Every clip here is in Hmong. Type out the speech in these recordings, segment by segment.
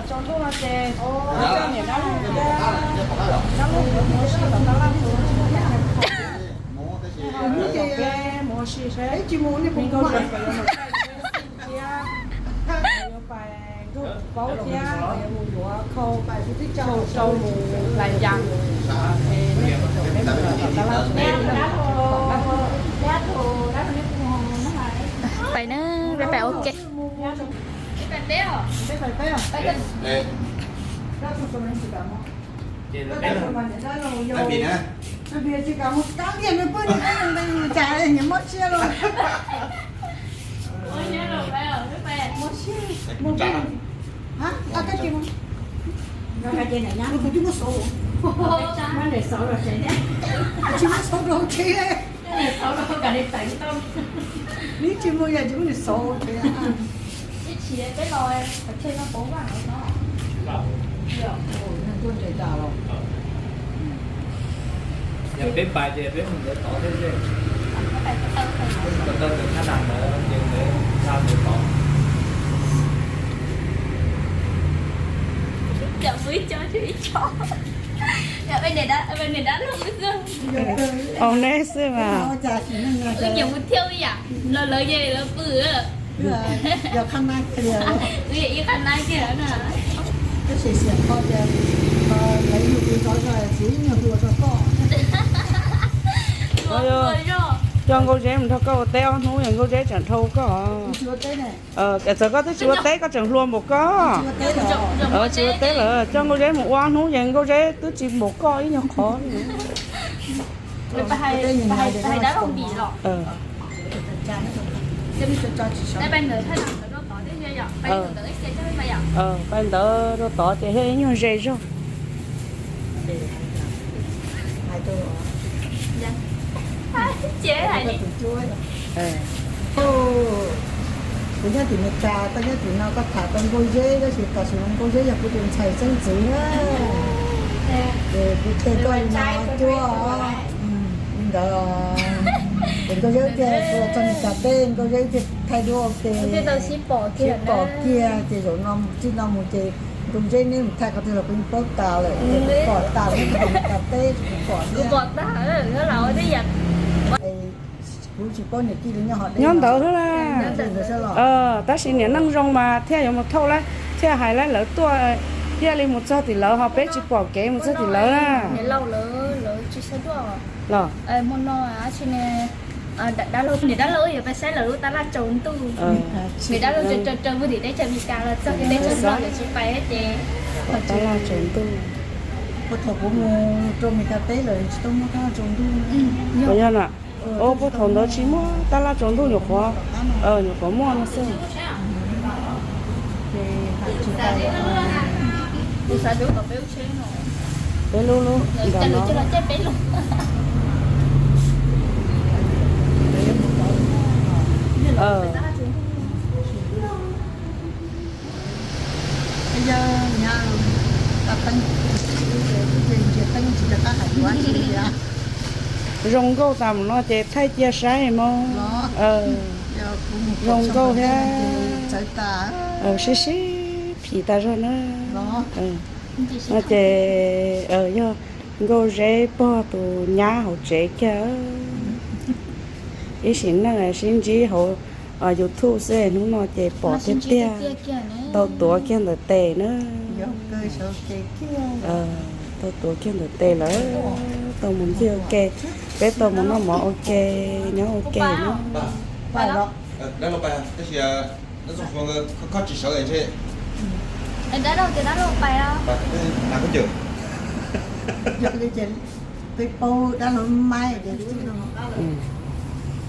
Tsaus ntuj no ces coj niam dab laug, dab laug yuav mus ua si tom tab laj, mus ua si saib Nkauj Zeb puas yuav mus thaij thiab, yuav pais Nkauj Paub thiab yuav mus yuav khau, khau rau mus Las Yas, es nej puas caum peb mus tom tab laj. Pais na, peb pais ua ke. Tsis muaj xauv rau tsev. Neb tsis muaj yam tsis muaj nws xauv tsev. Yog peb pais ces peb mus ntawd tod thiab, ko taw ntawd thaj nas ntawd ces ntawd tod. Au neb xwb mas. Wb nyiam mus thiab wb yam los lawv yeej lawv pw. Yog qhab nab kiag li, wb yog ib qhab nab kiag na. Tab sis xiam kho tias lawv yug tus ntxov zog tsis ib nyuag hlua rau koj. Coj Nkauj Zeb mus nrog koj ua teb ob hnub yog Nkauj Zeb tseem dhau koj. Txawm koj twb tsis ua teb koj tseem hlua npaum koj. Tsis ua teb lawm, coj Nkauj Zeb mus ua ob hnub ces Nkauj Zeb twb tsis npaum koj ib nyuag qhov li. Pais ntawd rau tod ces thiaj ib nyuag ze zog. Kuv nyob tim Meskas, koj nyob tim no, koj tham tau Nkauj Zeb, tab sis tam sim no Nkauj Zeb yog kuv tus ntxhais xeeb ntxwv na. Ces kuv qhia koj li no cuab li ntawd. Ces Nkauj Zeb thiaj los txog Meskas teb, Nkauj Zeb thiaj thaij duab ua ke, sib pom kiag. Ces zaum no txij no mus ces Nkauj Zeb neb mus thaij qhov twg los kuv yeej paub tas lawm, kuv pom tas lawm, neb mus Meskas teb kuv pom thiab. Kuv tsis paub niam tij li nyob hov deb. Nyob ntawd xwb na. Tab sis niam neej zoo mas thiaj yuav mus thauj lawv, thiaj hais lawv, lawv tuaj, thiaj li mus txog tim lawv, ho peb tsis pom kev mus txog tim lawv na. Los, niam dab laug yuav pais saib lawv lub tab laj tsaus ntuj. Niam dab laug tsaws tsaws mus tim teb chaws Amelikas los txog teb chaws no lawv tsis pais ces tab laj tsaus ntuj. Puag thaum kuv mus rau Amelikas teb lawm tsis tau muaj tab laj tsaus ntuj. Puas yog na? Puag thaum ntawd tsis muaj tab laj tsaus ntuj nyuam qhuav, nyuam qhuav muaj no xwb. Peb lub lub nram no. Zoo nkauj tas mus no ces thaij cia saib mog. Zoo nkauj thiab. Sib sib phim tas zog na. No ces yog Nkauj Zeb pog tus nyab hauv tsev kiag. Ib sim neej sib ntsib hauv YouTube xwb, hnub no ces pom tiag tiag, tau tuav kiag ntawm tes na. Tuaj tuav kiag ntawm tes lawm, tuaj mus ncig ua ke, peb tuaj mus noj mov ua ke, nyob ua ke na.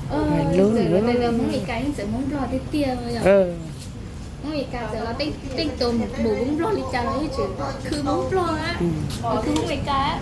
Hmoob Meskas yeej txawv Hmoob Nplog tiag tiag. Hmoob Meskas txawm los tej tus mus Hmoob Nplog li cas los yeej tseem khwv Hmoob Nplog na, khwv Hmoob Meskas.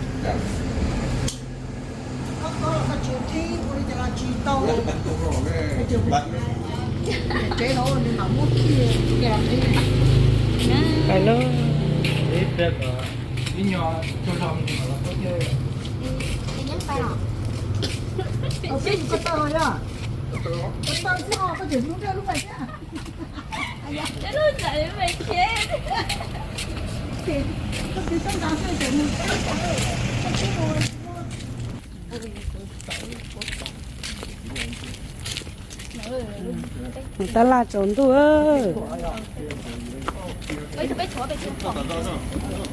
Tab laj tsaus ntuj.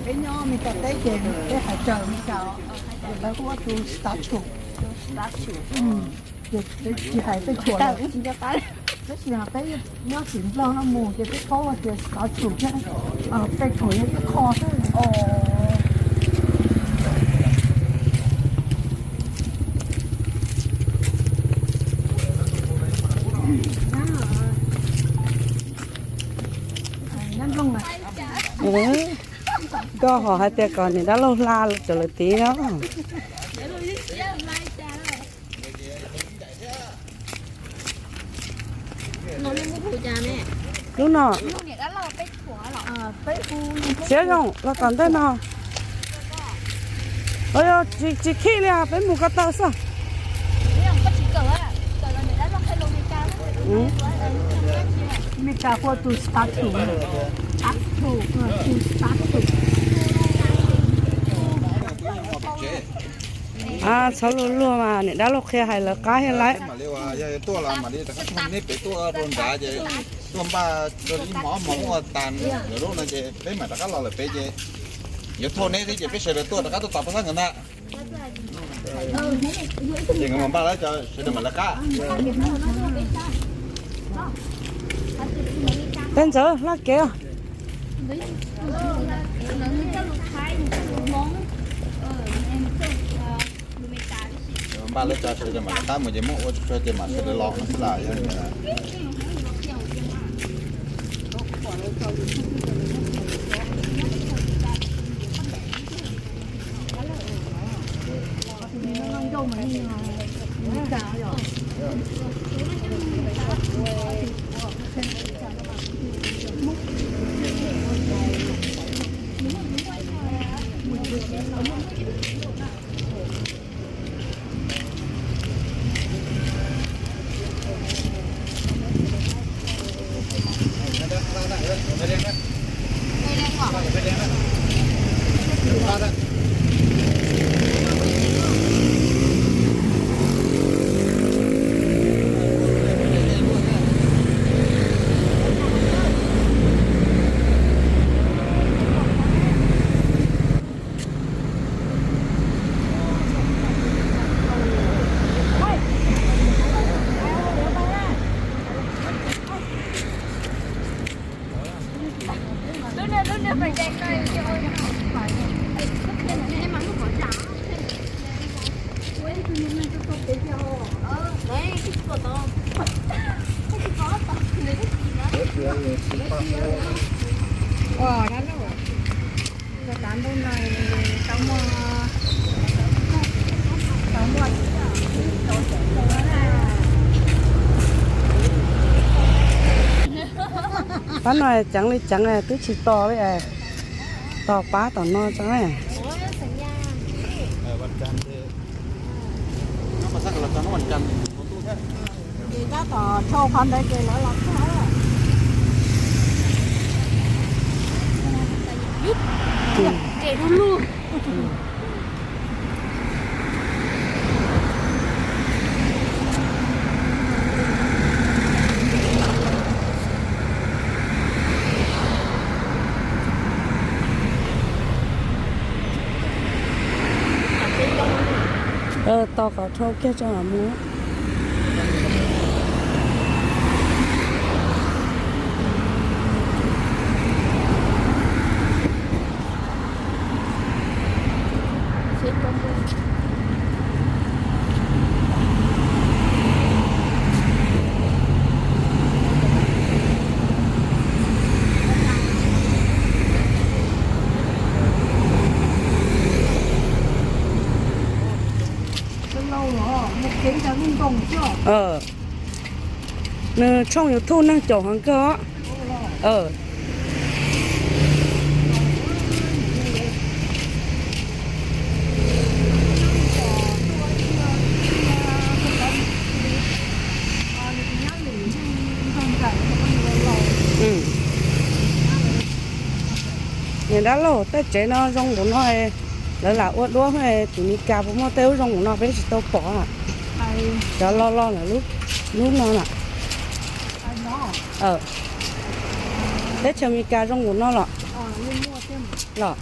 Peb nyob Meskas teb ces peb hais raws Meskas, ces lawv hu ua tus statue. Ces peb tsis hais peb tshuam lawm, tab sis peb nyob tim Nplog no mus ces peb paub tias statue thiab peb tshuam yog ib qho xwb. Koj ho hais tias kom niam dab laug hla rau lawv tid no. Hnub no siab zoo los tom ntej no. Tsis khib li, peb mus ko taw xwb. Meskas hu tus statue, tus statue. Txhob luag luag mas, niam dab laug qhia hais lawv qab thiab lawm. Tuaj los mam li rov qab tuaj neb pem tuaj rau nrad ces tuaj npaj rau ib hmos ob hmos ua tas lawm lub no ces peb mam rov qab los lawm pem ces yuav thauj neb thiab ces peb sawv daws tuaj rov qab tuaj tos pab xab nkawd ntag. Ces nkawd mam npaj lawv cov sawv daws mam lawv qab. Peb ntxawm hla kev. Npaj lawv cov sawv daws mam lawv qab mus ces muab ua tsuag tsuag ces mam sawv daws los no xwb las. Pab no ceev li ceev twb tsis tos li, tos pab tom no tso. Ces tab tom dhau qhov ntawd ces lawv los tuaj. Ces du lug. Qhov dhau kiag tso mam mus. Nws tshooj YouTube neeg caum heev kawg. Niam dab laug, tej tsev no zoo npaum no, lawv lam ua duab, tim Mes Kas puas muaj tej lub zoo npaum no peb tsis tau pom? Cov loj loj lawm, lub no na. Teb chaws Mes Kas zoo npaum no los? Los?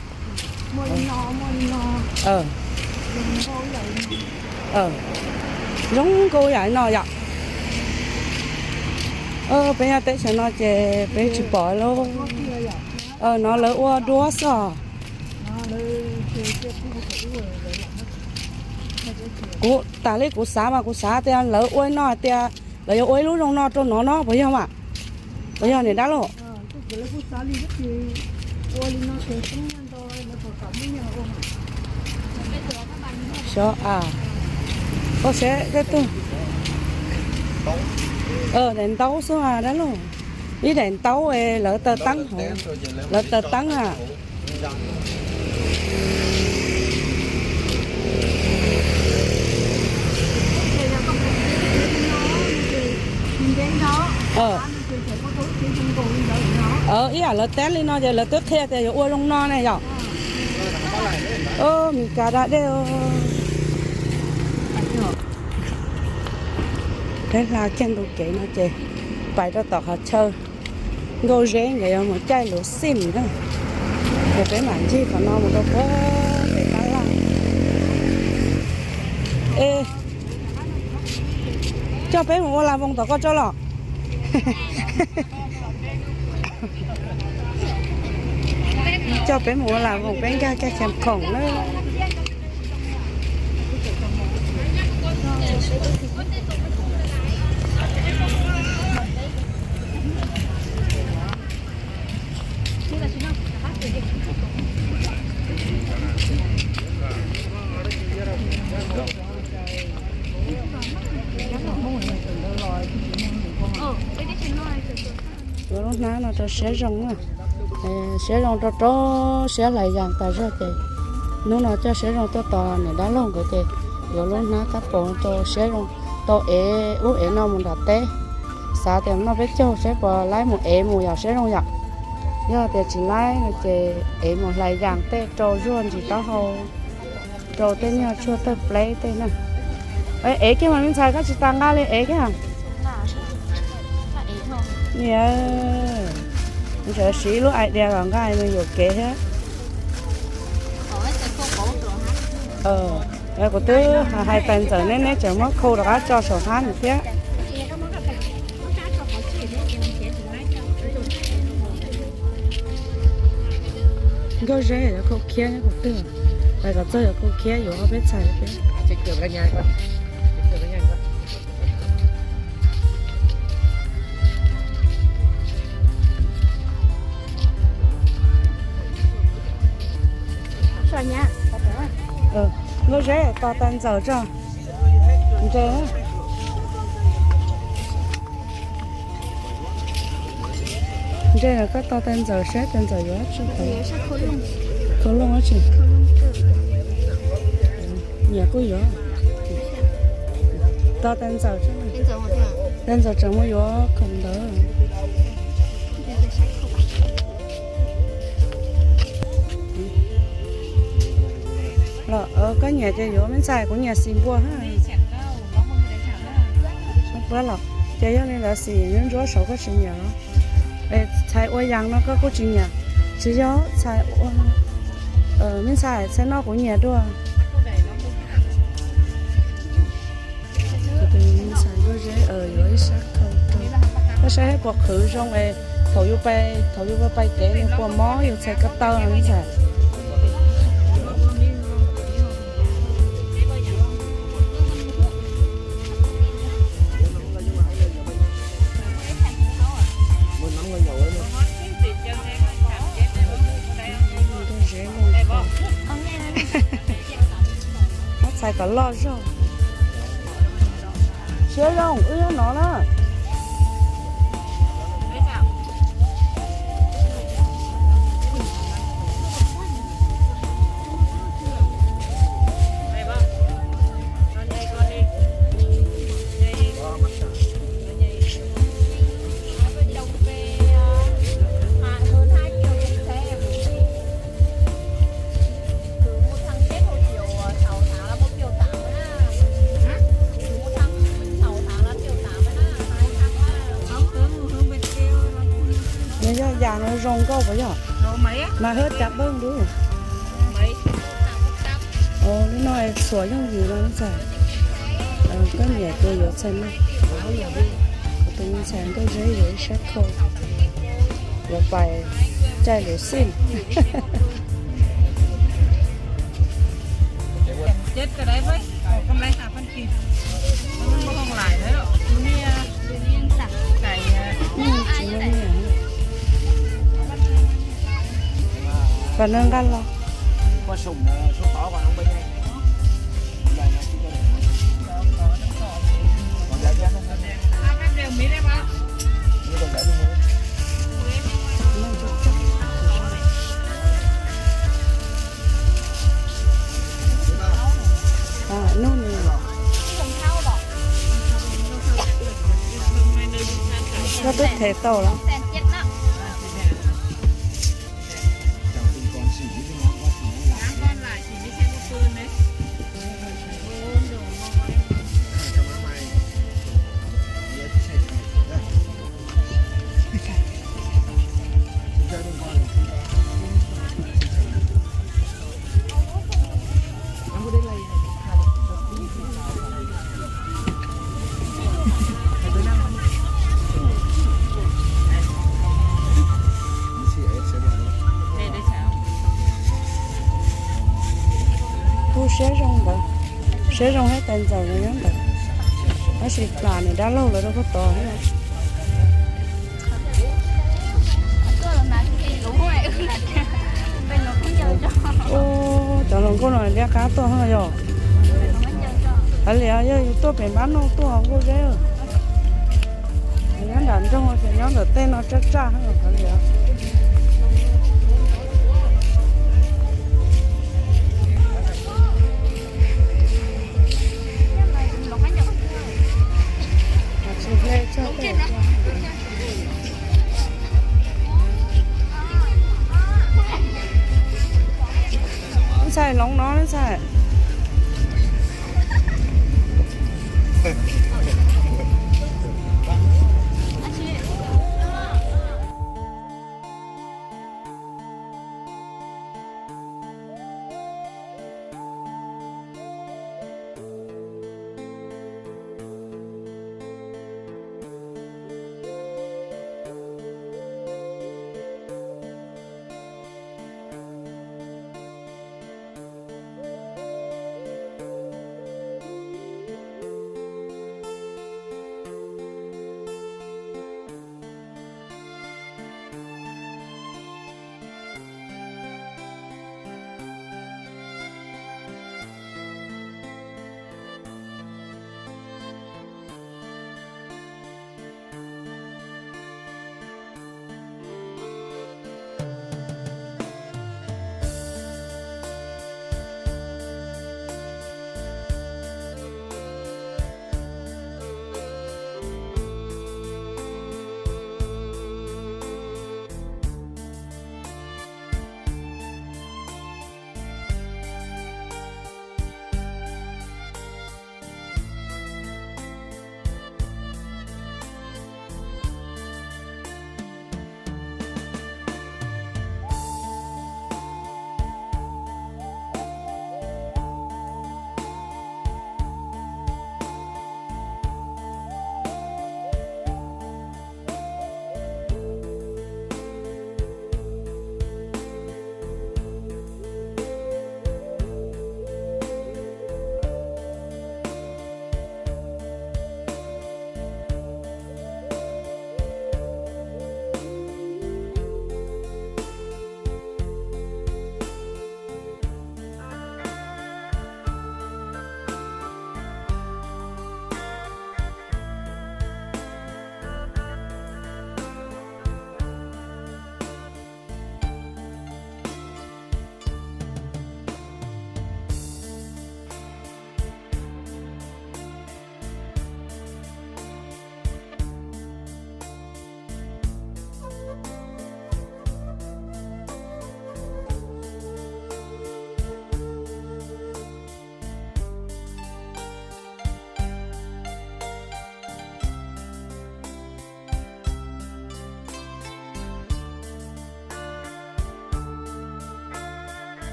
Zoo nkauj yam no yom. Peb nyob teb chaws no ces peb tsis pom lauj. No lawv ua duab xwb os. Kuv tas li kuv xav mas kuv xav tias lawv ua no hais tias lawv yuav ua ib lub zoo no rau no no puas yog mas? Puas yog niam dab laug? Xyov, koj saib tej tug. Daim ntaub xwb dab laug. Ib daim ntaub lawv taws teeb hauv, lawv taws teeb na. Ib yam lawv teb li no ces lawv twb qhia tias yuav ua zoo no ne yom. Mes Kas da dej. Peb hla kiag ntu kev no ces pais rau tom qhov chaw Nkauj Zeb nkawd yuav mus caij luv xij na. Ces peb mam ncig qhov no mus rau puag pem qab laj. Es, coj peb mus ua lag voos tom koj tso los? Coj peb mus ua lag voos peb nkag kiag Khias Khoom na. Yuav lub hnab no rau siab zoo na. Siab zoo rau rau siab hlais yas tas zog ces hnub no coj siab zoo tuaj tos niam dab laug nkawd ces yuav lub hnab kab paus rau siab zoo tau ev ub ev no mus nram teb. Xav tias noj peb caug saib puas laib mus ev mus yom, siab zoo yom. Yog tias tsis laib no ces ev mus hlais yas tej rau zuaj ntsis taub hau, rau tej nyuag tshuaj tawg pleb tej na. Ev kiag mas me ntxhais, koj tsis tas nqa li, ev kiag. Niam, ntshe siv lub idea los nqa mus yuam kev thiab. Kuv twb hais tais ntxawm neb, neb tseem muab khu rov qab tso saum hab nws thiab. Nkauj Zeb yuav khau khiab nyob qhov twg? Pais kom txog yuav khau khiab yuav ob peb txhais thiab. Nkauj Zeb tos tais ntxawm tso. Nres, nres los koj tos tais ntxawm saib tais ntxawm yuav tsi. Khau looj dab tsi? Nyias kuj yuav. Tos tais ntxawm, tais ntxawm tseem mus yuav khoom ntawd. Los koj nyiam ces yuav, me ntxhais, kuv nyiam xim npua. Los ces yog li ntawd xim ntsuab saud koj tsis nyiam los? Txhais ua yas no koj kuj tsis nyiam? Tsis yog, txhais ua, me ntxhais, txhais no kuv nyiam dua. Tus me ntxhais Nkauj Zeb yuav ib sab khau rau. Koj saib puas qhwv zoo es thaum yus pais, thaum yus pais kev yus puas mob yus txhais ko taw no me ntxhais. Nkauj Zeb, muab txhais kom loj zog. Siab zoo, wb nyob no na. Nws yog yam no zoo nkauj puas yog? Mas hwb cas npawg ntu. Lub no txhuam yooj yim no ntxhais. Koj niam tus yuav txhais no. Kuv tus me ntxhais Nkauj Zeb yuav ib sab khau. Yuav pais caij lus xij. Kom nws nqa los. Koj twb them tau los? Kuj siab zoo ntawd, siab zoo thiab tais ntxawm nyob ntawd, tab sis plam nws dab laug lawv rau puag tod thiab. Ub, cov hluas nkauj no liab qab tuaj yog. Hais li yog yus tuaj pem npab noj tuaj Nkauj Zeb. Nyob nram nroog ces nyob ntawm tej no tsaj tsaj hais li. Ntxhais, hloov no ntxhais.